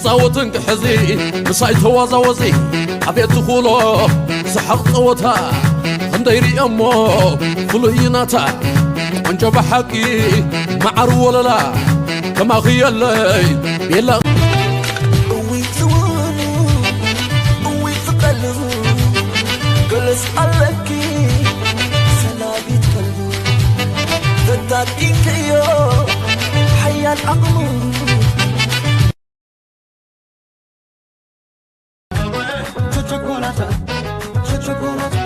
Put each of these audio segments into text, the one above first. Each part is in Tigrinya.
ጻወትን ክሕዚ ምሳይ ተዋዛወዚ ኣቤት ትኹሎ ሰሓቕ ጸወታ ክንደይ ሪኦሞ ፍሉይ ናታ ቆንጆ ብሓቂ መዓር ወለላ ከማኺ የለይ ቤላ እውይ ጽውኑ እውይ ጽቀልቡ ገለስ ኣለኪ ሰላቢት ቀልቡ ፈታቲንክዮ ሓያል ዓቕሙ ቸቸኮላታ ቸቸኮላታ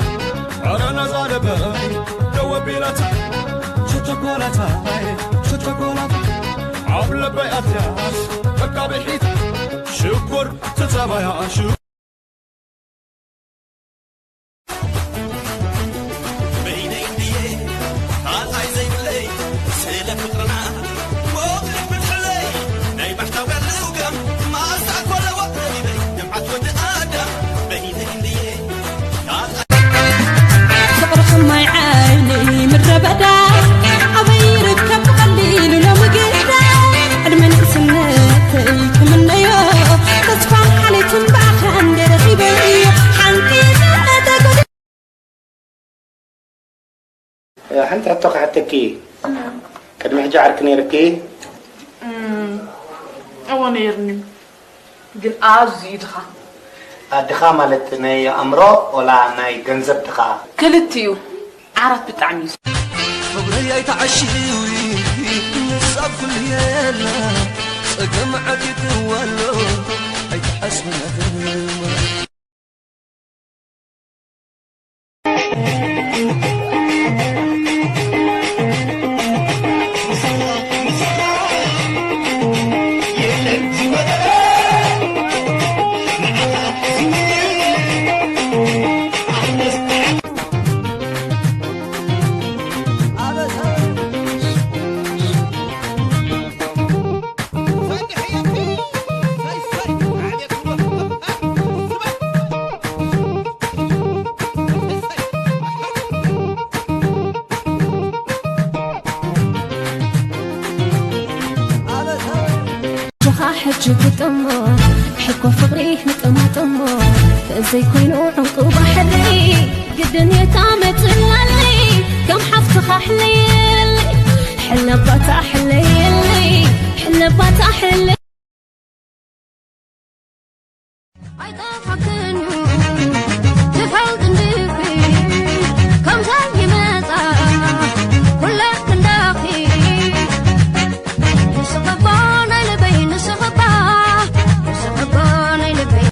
ኧረ ነዛ ደበይ ደወቢላታ ቸቸኮላታ ቸቸኮላታ ኣብ ለበይ ኣትያስ በቃ ብሒት ሽኮር ትጸባያ ሽ በይነይ እንድየ ካልኣይ ዘይብለይ ስለ ፍቅርና ሞት ልብትሕለይ ናይ ባሕታውያን ልውገም ማሳ ኮለዎ ነቢበይ ንብዓት ወዲ ኣዳም በይነይ እንድየ ካልኣይ ፍቅርኽም ማይ ዓይኒ ምድረ በዳ ኣበይ ይርከብ ብቐሊሉ ሎሚ ግዳ ዕድመ ንእስነተይ ክምነዮ ተስፋን ሓልዮትን ብኣኻ እንደ ረኺበዮ ሓንቂቐ ተጎዲ ሓንቲ ሕቶ ክሓተኪ። ቅድሚ ሕጂ ዓርኪ ነይርኪ? እም፣ እወ ነይርኒ። ግን ኣዝዩ ድኻ። ኣድኻ ማለት ናይ ኣእምሮ ወላ ናይ ገንዘብ ድኻ? ክልቲኡ። ዓራት ብጣዕሚ እዩ። ፍቕረይ ኣይትዓሽዊ ንሳብ ኩሉ የላ ጸገም ዓቂትዋ ኣሎ ኣይትሓስቢ ናተማ ኣጆኻ ሕጂ ግጠሞ፣ ሕኮ ፍቕሪ ንጠማጠሞ፣ ዘይኮይኑ ዕንቁ ባሕሪ፣ ግድን እየ ታመጽላለይ፣ ከም ሓፍትኻ ሕለየለይ፣ ሕለባታ ሕለየለይ፣ ሕለባታ ሕለ- ኣይጠፋክን እዩ ትፈልጥ እንድኺ ከምዛ ይመጻ ኩለ ክንደኺ ንስኽባ ናይ ልበይ ንስኽባ ንስኽባ ናይ ልበይ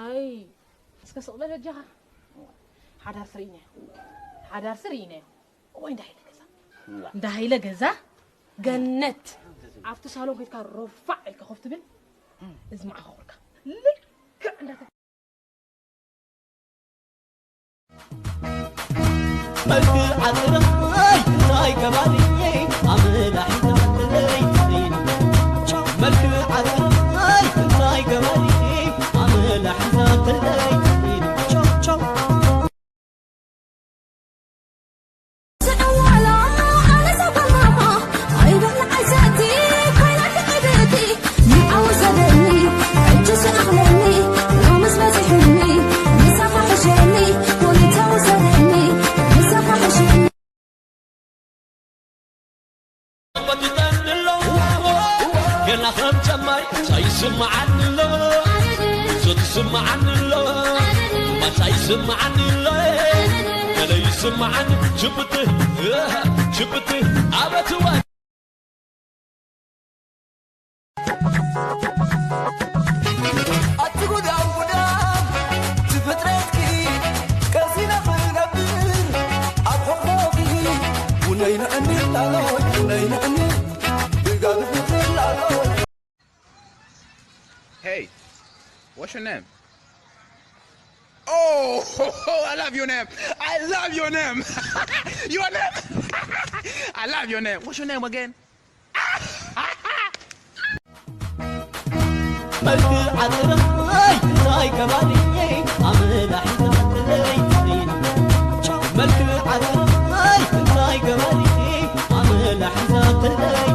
ኣይ፣ እስከ ስቕ በል በጃኻ። ሓዳር ስርኢናዮ። ሓዳር ስርኢናዮ። እዋይ፣ እንዳ ሃይለ ገዛ። እንዳ ሃይለ ገዛ። ገነት። ኣብቲ ሳሎን ከይድካ ሮፋዕ ኢልካ ኮፍ ትብል። እዚ መዓኻ ኮርካ። ልክዕ እንዳ መልክዕ ዓጥርይ እንታይ ከባልየ ኣመላ ሒዛትለይ መልክዕ ዓጥርይ እንታይ ከባልየ ኣመላ ሒዛትለይ ቻው ቻው ስምዓኒ፣ ገለ ይስምዓኒ፣ ችብቲ፣ ችብቲ፣ ኣበትዋ። ኣቲ ጉዳም ጉዳም፣ እቲ ፍጥረትኪ ቀሲነ ክነብር ኣብ ሕቆኺ፣ ውነይ ንዕኒ ላሎይ፣ ውነይ ንዕኒ ብጋግ ፍቅር ላሎይ። Hey, what's your name? Oh, I love your name. I love your name. Your name. I love your name. What's your name again? መልክዕ ዓጥርይ እንታይ ገባሪ ኣመላ ሒዛትለይ። መልክዕ ዓጥርይ እንታይ ገባሪ ኣመላ ሒዛትለይ።